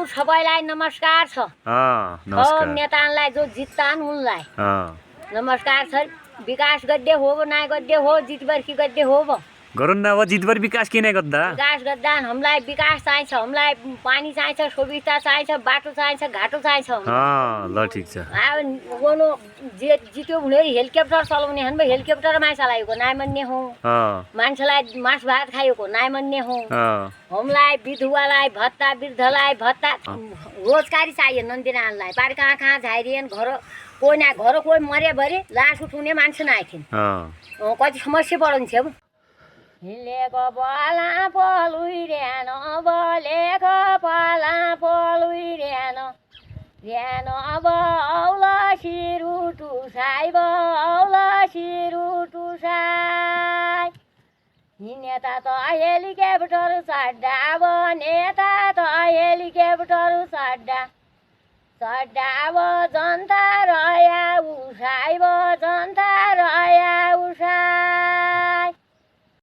सबैलाई नमस्कार छ। नमस्कार नेतालाई जो जित्तान उनलाई नमस्कार छ। विकास गद्दे हो नाय गद्दे हो जितबर्खी गद्दे हो गरुन् न अब जितभर विकास किन गर्दा विकास गर्दा हामीलाई विकास चाहिन्छ, हामीलाई पानी चाहिन्छ, सुविधा चाहिन्छ, बाटो चाहिन्छ, घाटो चाहिन्छ। ल ठिक छ। अब गोनो जित्यो भने हेलिकप्टर चलाउने हन हेलिकप्टरमा चलाएको नाइ मान्ने हो। मान्छेलाई मास भात खाएको नाइ मान्ने हो। हामीलाई विधुवालाई भत्ता, वृद्धलाई भत्ता, रोजगारी चाहियो नन्दिनालाई। पारि कहाँ कहाँ झाइरिएन घर कोही मरे भरे लास उठाउने मान्छे नआइथिन्। कति समस्या पढाउँछ अब हिलेको बला पलुइरेन बलेको पला पलुइरेन ऱ्यान अब औला सिरु टुसाइ औला सिरु टुसाइ नेता त हेलिकप्टर चढ्दा अब नेता त हेलिकप्टर चढ्दा अब जनता रह्या